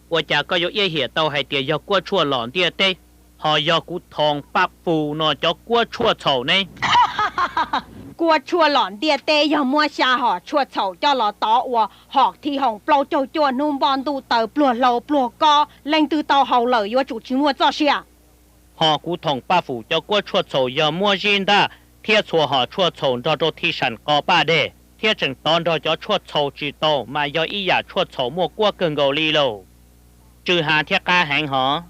Ua cas koj yuav iab hiam tau hais tias yog kuab tshuaj lom ntiaj teb, ho yog kuv Thoom Paj Fus no cov kuab tshuaj txhaum ne? Kuab tshuaj lom ntiaj teb yog muab xya hom tshuaj txhaum coj los tov ua hom thib hoom plaub caug cuaj hnub npoj ntuj taws pluag hlau pluag kob, leej twg tau haus lawm yuav tsum tsis muaj txoj sia. Ho kuv Thoom Paj Fus cov kuab tshuaj txhaum yog muab zib ntaj thiab txhua hom tshuaj txhaum nrog rau thij sam qos paj deg, thiab tseem tov nrog cov tshuaj txhaum tsis tau, mas yog ib yam tshuaj txhaum muaj kuab kawg nkaus li lauj. Tsw ha thiab qab heev hov.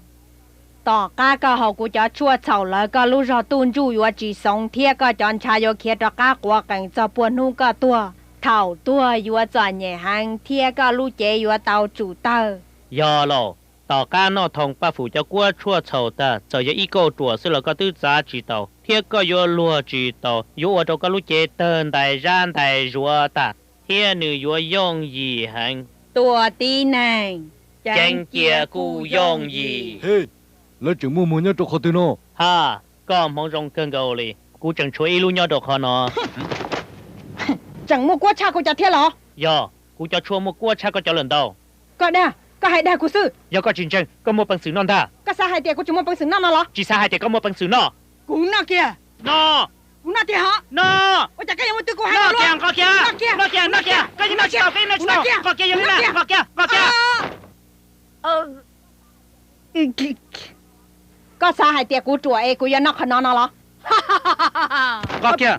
Tom qab koj haus kuv cov tshuaj txhaum lawm, koj lub zog tuj ntsuj yuav tsis xoov thiab koj cov ntshav yuav khiav rov qab quav qees txog puag hnub koj tuag. Thaum tuag yuav txom nyem heev thiab koj lub cev yuav tau tsum tawg. Yog lauj, tom qab noj Thoom Paj Fus cov kuab tshuaj txhaum tag, txawm yog ib kauj ruam xwb los koj twb txav tsis tau, thiab koj yuav luag tsis tau, yuav ua rau koj lub cev tawg ntais zab ntais zuav tag, thiab nws yuav yooj yim heev. Tua tib neeg, ceeb cia kuj yooj yim. Lawv tseem muaj muag nyob rau qhov twg no? Ha, koj hmoov zoo kawg nkaus li, kuv tseem tshuav ib lub nyob rau qhov no. Tseem muaj kuab tshaj kuv cov thiab los? Yog, kuv cov tshuaj muaj kuab tshaj koj cov lawm ntau. Koj dag, koj hais dag kuv xwb. Yog koj tsis ntseeg, koj muaj peev xwm noj ntag. Koj xav hais tias kuv tsis muaj peev xwm noj no los? Tsis xav hais tias koj muaj peev xwm noj. Kuv noj kiag. No. Kuv noj tiag hov. No. Ua cas koj yuav muab twb kuv hais no luaj? Noj kiag, noj kiag, noj kiag, noj kiag, koj yeej noj tsis tau, koj yeej noj tsis tau. Noj kiag, noj kiag, noj kiag, noj kiag. Koj xav hais tias kuv ruam es kuv yuav noj qhov no no los? Noj kiag.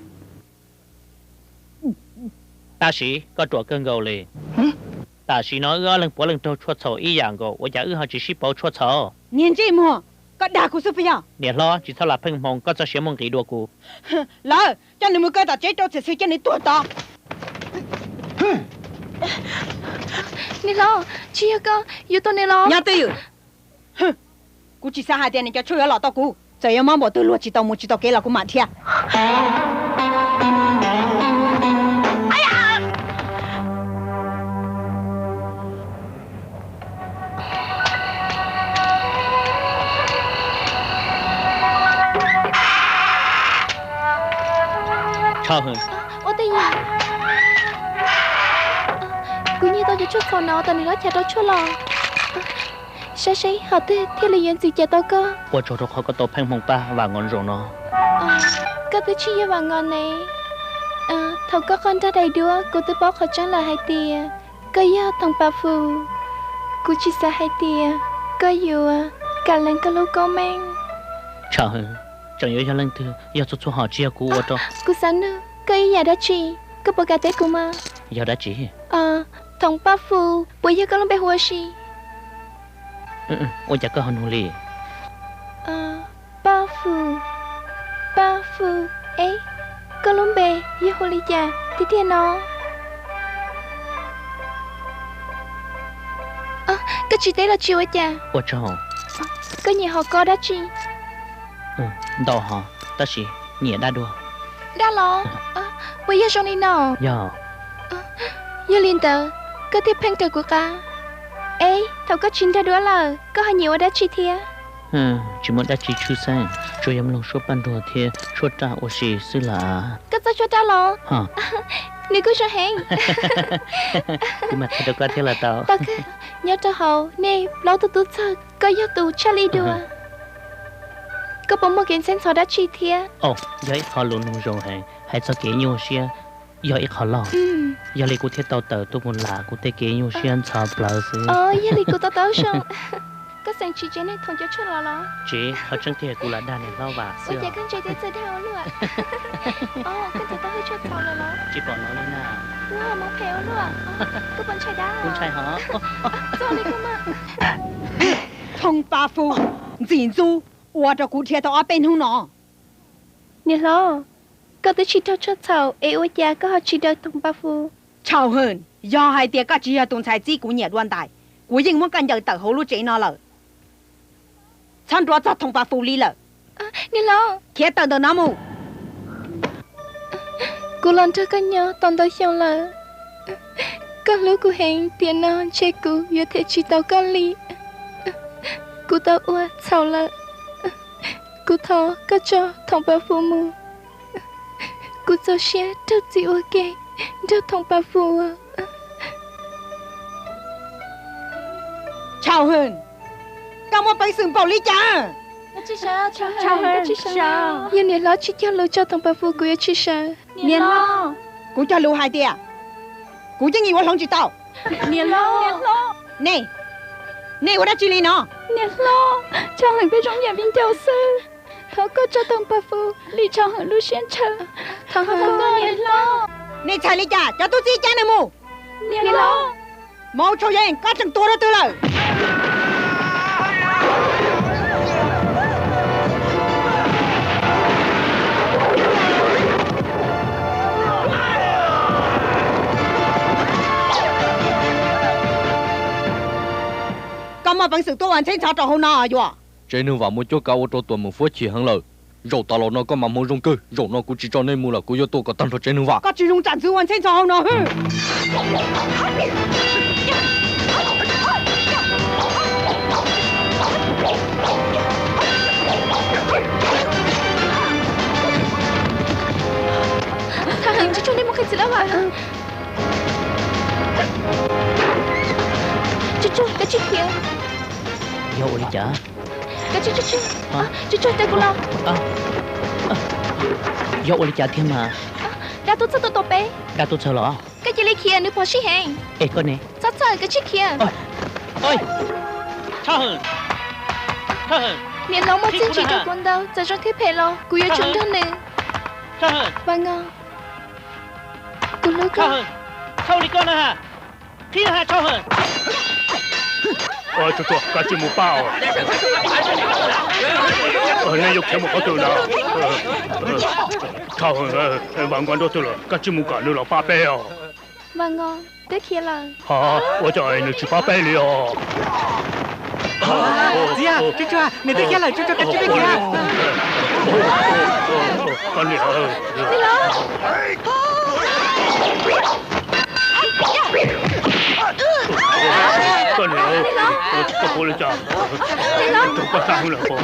Tam sim koj ruam kawg nkaus li. Tam sim no wb ob leeg puav leej raug tshuaj txhaum ib yam nkaus, ua cas wb ho tsis sib pauv tshuaj txhaum? Niag ntsej muag, koj dag kuv xwb puas yog? Niam hlob, tsis txhob lam pheej hmoo, koj txoj sia muaj nqis dua kuv. Lawv coj nws mus kaw tom tsev rau txim xwm cia nws tuag tod. Niam hlob, tsis yog koj yuav tua nws los? Nyob twj ywm. Kuv tsis xav hais tias nws cov tshuaj yuav los tau kuv, txawm yuav mob npaum twg luag tsis tau mus tsis tau kev los kuv mam dhia. Ua tej yam, kuv nyiag tau cov tshuaj txhaum no tom nws lub chav rau tshuaj los. Saib seb hom twg thiaj li yuav ntxim cais tau koj. Ua tsaug rau qhov koj tau pheej hmoo pab Vam Ngos zaum no. Koj twb tsis yog Vam Ngos ne. Thaum koj qoj nrag daim duab kuv twb paub qhov tseeb lawm hais tias koj yog Thoom Paj Fus. Kuv tsis xav hais tias koj yuav kam lees koj lub koob meej. Tseem yuav yog leej twg? Yog txhua txhua hom tsis yog kuv ua rau. Kuv xav nug koj ib yam dab tsi, koj puas kam teb kuv mas? Yog dab tsi? Thoom Paj Fus puas yog koj lub npe hu ua si? Ua cas koj ho nug li? Paj Fus, Paj Fus, es koj lub npe yog hu li cas tiag tiag no? Koj tsis teb los tsis ua cas. Ua tsaug. Koj nyiam hom koj dab tsi? Ntau hov, tab sis nyiam dab dua. Dab los? Puas yog zoo li no? Yog. Yog li ntawd koj thiaj pheej raws kuv qab. Es thaum koj tsis nrog dua lawm koj ho nyiam ua dab tsi thiab? Tsis muaj dab tsi tshwj xeeb, tsuas yog mloog suab paj nruag thiab tshuab raj ua si xwb las. Koj txawj tshuab raj los? Nws kuj zoo heev. Kuv mam qhia rau koj thiab los tau. Tau kawg, nyob rau hauv nej plaub tug tub txawg koj yog tus tshaj lij dua. Koj puas muaj kev ntxhab ntxhov dab tsi thiab? Yog ib qho lus nug zoo heev, hais txog kev nyuaj siab yog ib qho loj. Yog li kuv thiaj tau tawm tuaj mus lam kuv tej kev nyuaj siab ntxhov plawv xwb. Yog li kuv to taub zoo. Koj xeem tsis tsev neeg thoom cov tshuaj los los? Tsev, qhov tseeb tiag kuv lam dag niam hlob Vam xwb. Ua cas koj ntse twb txawj dag ua luaj? Koj ntse tau hwj tshuaj txhaum lawm los? Tsis pom no li na. Ua mob phem ua luaj. Koj puas ntshai dab? Kuv ntshai hov. Txog li koj mas. Thoom Paj Fus, ntxim ntxub, ua rau kuv dhia tau ob peb hnub no. Niam hlob, koj twb tsis raug tshuaj txhaum es ua cas koj ho tsis daws Thoom Paj Fus? Tshauj Hwm, yog hais tias koj tsis yog tus ntxhais txib kuv nyiam dua ntais, kuv yeej muab koj ncaws tawm hauv lub tsev no lawm. Txhob nruav txog Thoom Paj Fus li lawm. Niam hlob, khiav tawm ntawm no mus. Kuv los nrog koj nyob tau ntau xyoo lawm. Koj hlub kuv heev, tiam no ntshe kuv yuav them tsis tau koj li. Kuv tau ua txhaum lawm. Kuv thov koj tso Thoom Paj Fus mus. Kuv txaus siab raug txim ua ke nrog Thoom Paj Fus. Tshauj Hwm, koj muaj peev xwm npaum li cas? Yog niam hlob tsis cog lus tso toom pas fus kuv yuav tsis sawv. Niam hlob, kuv cog lus hais tias kuv yeej ua hloov tsis tau. Niam hlob, nej, nej ua dab tsi li no? Niam hlob, Tshauj Hwm pheej zoo yam viv ncaus xwb. Thov koj tso toom pas fus lim Tshauj Hwm lub siab ntshaw. Thov koj, niam hlob. Nej txhais li cas? Cov tub txib cab nws mus. Niam hlob. Mauv Tshauj Yeej, koj tseem tuag rau twg lawm? Koj muaj peev xwm tuaj ua ntxheb ntxhov rau hauv no yuav? Tsev neeg vam muaj cuab kav ua rau tuam mum fuab chim heev lawm. Zaum tas los no koj mas hmoov zoo kawg, zaum no kuv tsis tso nej mus lawm, kuv yuav tua kom tag nrho tsev neeg vam. Koj tsis zoo tsam ntxwv ua ntxheb ntxhov hauv no hwj. Tshauj Hwm, tsis tshua nej mus qhia txiv lawv vam. Tsuj Tsuag, koj tsis khiav. Yog ua li cas? Koj tsis, Tsuj Tsuag, Tsuj Tsuag, raws kuv los. Yog ua li cas thiab mas? Dab tuaj txhawj tuaj tua peb. Dab tuaj txhawj los? Koj cia li khiav, nws phom sij heev. Es koj ne? Txhob txhawj, koj tsis khiav. Niam hlob muaj txiaj ntsig rau kuv ntau, txawm zoo thiab phem los kuv yuav tsum nrog nws. Vam Ngos, kuv hlub koj. Txhob ua li koj na. Qhib ha Tshauj Hwm. Tsuj Tsuag, koj tsis mus pab os. Nej yuav khiav mus qhov twg na? Tshauj Hwm, Vam Ngos nrog twg lawm, koj tsis mus kom nws los pab peb os. Vam Ngos twb khiav lawm. Hov, ua cas nws tsis pab peb li os? Txiv, Tsuj Tsuag, nws twb khiav lawm, Tsuj Tsuag, koj tsis pab khiav. Koj niam. Koj niam, koj puas li cas? Koj sab hwv lawm puas?